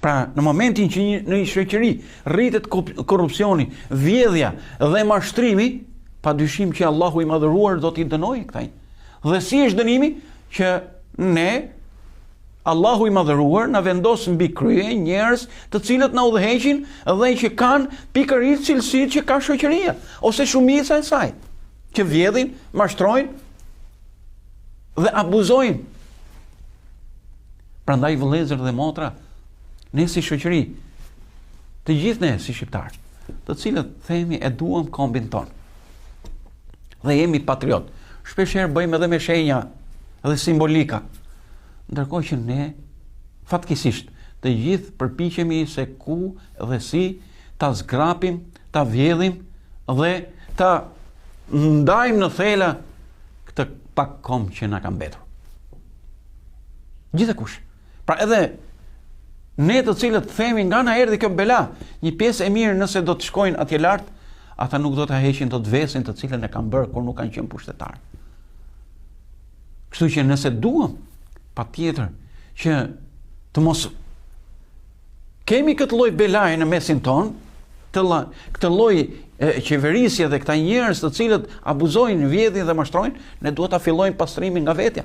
Pra, në momentin që një, në një shoqëri rritet korrupsioni, vjedhja dhe mashtrimi, pa dyshim që Allahu i madhëruar do t'i dënojë këta. Dhe si është dënimi që ne Allahu i madhëruar na vendos mbi krye njerëz të cilët na udhëheqin dhe që kanë pikërisht cilësitë që ka shoqëria ose shumica e saj, që vjedhin, mashtrojnë dhe abuzojnë. Prandaj vëllezër dhe motra, ne si shoqëri, të gjithë ne si shqiptarë, të cilët themi e duam kombin tonë. Dhe jemi patriotë. Shpeshherë bëjmë edhe me shenja dhe simbolika. Ndërkohë që ne fatkeqësisht të gjithë përpiqemi se ku dhe si ta zgrapim, ta vjedhim dhe ta ndajmë në thela këtë pak komb që na ka mbetur. Gjithkush. Pra edhe ne të cilët themi nga na erdhi kjo bela, një pjesë e mirë nëse do të shkojnë atje lart, ata nuk do ta heqin dot vesin të cilën e kanë bërë kur nuk kanë qenë pushtetarë. Kështu që nëse duam, patjetër që të mos kemi këtë lloj belaje në mesin tonë, të la, këtë lloj qeverisje dhe këta njerëz të cilët abuzojnë, vjedhin dhe mashtrojnë, ne duhet ta fillojmë pastrimin nga vetja.